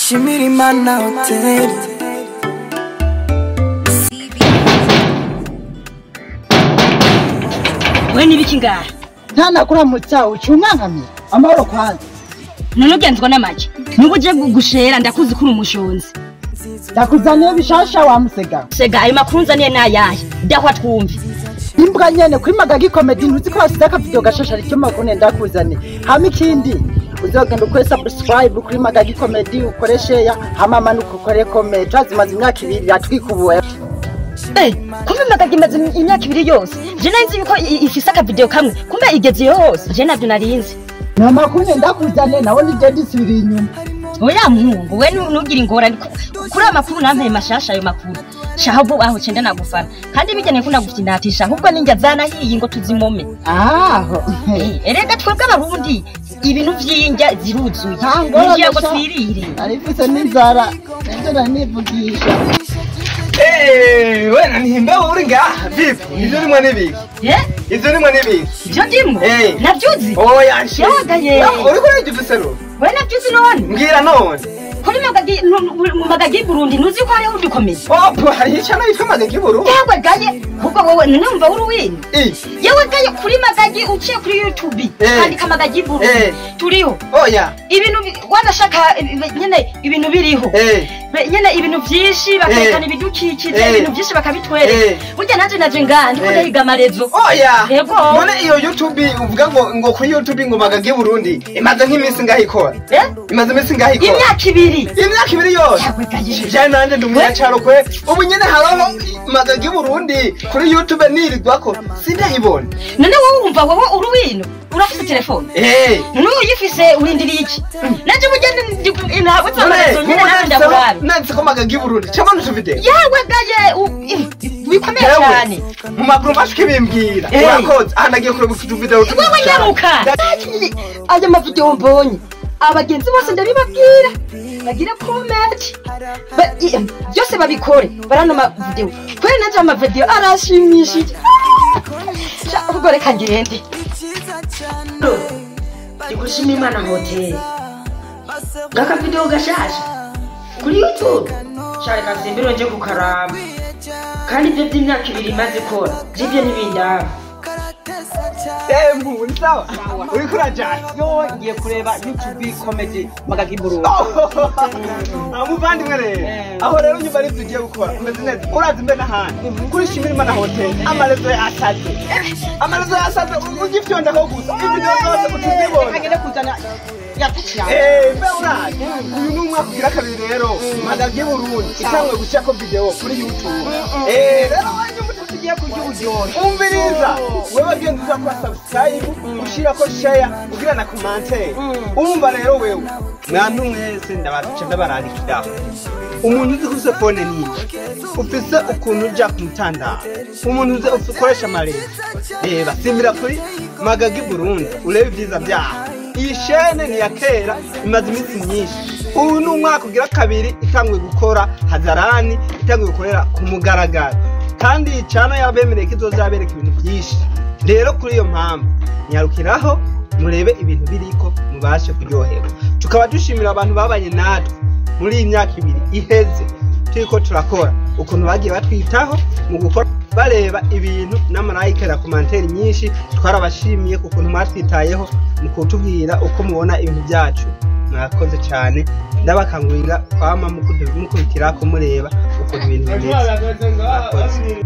Shimirimana Hotel. We nibiki ngaha? Ntanakuramutsa ucunkankamira amahoro kwanza. None ugenzwa n'amaki? Nubu uje gushera ndakuzi kuri umushonzi. Ndakuzaniye bishasha wa musega. Sega ayo makuru nzaniye nayahe? Ndahwa twumve. Imbwa nyene kuri Magagi Comedy ntuzi ko basize akavideo gashasha aricyo makuru ndakuzaniye. Hama ikindi uzogenda ukore subscribe kuri Magagi Comedy ukore share hama manuka ukore comment. Zimaze imyaka ibiri yatwikubuye. Kumbe Magagi imaze imyaka ibiri yose. Je nari yuko ifise akavideo kamwe kumbe igeze yose. Je navyo narinzi. Na makuru ndakuzaniye nawe nije ndisubira inyuma. Oya muhungu we nugira ingorane kuri amakuru nampaye mashasha ayo makuru. Shaho aho cenda nagufana kandi bijyanye ko ndagufyinatisha ahubwo ninjya zanahiye ngo tuzimome. Aho erega twebwe abarundi ibintu vy'injya ziruzuye ngiye ngo twirire. Arifise n'inzara nivyo nari nivugisha. We nihimbe uri ngaha vipi? Ivyo rimwe n'ibiki? Ivyo rimwe n'ibiki? Ivyo ndimwo? Navyuzi? Oya nshe. Yagaye. Uriko uragize rero? We navyuzi none? Mbwira none. Kuri Magagi mu Magagi Burundi ntuzi ko hariho udukomeye. Opo hari icana yitwa Magagi Burundi. Yewe gaye kuko wowe none uri wini. Yewe gaye kuri Magagi uciye kuri YouTube andika Magagi Burundi turiho. Oya. Ibintu wanashaka nyene ibintu biriho. Nyene ibintu vyinshi bakerekana ibidukikije ibintu vyinshi bakabitwereka. Burya nanje naje ngaha ndiko ndahiga amarezo. Oya. None iyo YouTube uvuga ngo kuri YouTube ngo Magagi Burundi imaze nk'iminsi ngaho ikora. Imaze iminsi ngaho ikora. Imyaka ibiri. Imyaka ibiri yose. Je nanje ndi umunyacaro kwe. Ubu nyene haraho Magagi Burundi kuri YouTube nirirwako sindayibona. None wowe wumva wowe uri wino urafise telefone? None uyifise urindiriye iki? Nanje burya ntabwo nzamarezo nyene nanje ndakurabe. Nanditse ko Magagi Burundi cyabona utu video. Yewe gaye bikomeye cyane. Mu maguru mashiki bimbwira. Urakoze aha nagiye kureba utu video. Wewe nyaruka. Ayo ma video mbonye. Abagenzi bose ndabibabwira bagira comment byose babikore barano ma video kweri nanje ama video arashimishije. Ubwo reka ngende ndikushima Imana Hotel ngaka video gashasha kuri YouTube shareka simbiro nje kukaraba kandi ibyo by'imyaka ibiri imaze ikora jibyo ntibindaba. Mbu ni sawa uriko urajana? Yo ngiye kureba YouTube Comedy Magagi Burundi. Muvandimwe rero aho rero nyuma ari tugiye gukora umeze neza urazi mbe n'ahandi kuri Shimirimana Hotel amarezo yasaze amarezo yasaze ugifyondako gusa ibido zose utuzibona. Agende kuzana yatukira. Mbe urazi uyu ni umwaka ugira kabiri rero Magagi Burundi itangwe gushirako video kuri YouTube. Rero wanyu tugiye kurya uburyohe. Umviriza wewe genda uza kuri subscribe ushirako share ugira na commentaire. Umva rero wewe mwantu mwese ndabaca ndabararikira umuntu uzi kuse phone nini ufise ukuntu uja kumutandara umuntu uzi ukoresha amarezi reba simbira kuri Magagi Burundi urebe ibyiza byaho. Iyi shene ni ya kera imaze iminsi myinshi. Ubu ni umwaka ugira kabiri itangwe gukora hadharani itangwe gukorera ku mugaragaro kandi icana yabemereye ko izozabereka ibintu byinshi. Rero kuri iyo mpamvu nyarukiraho murebe ibintu biriko mubashe kuryoherwa. Tukaba dushimira abantu babanye natwe muri iyi myaka ibiri iheze turiko turakora ukuntu bagiye batwitaho mu gukora bareba ibintu n'amarayika na komanteri nyinshi. Twarabashimiye ukuntu mwatwitayeho mu kutubwira uko mubona ibintu byacu. Mwakoze cyane ndabakangurira kwama mukurikira ko mureba ukuntu ibintu bimeze. Mwakoze.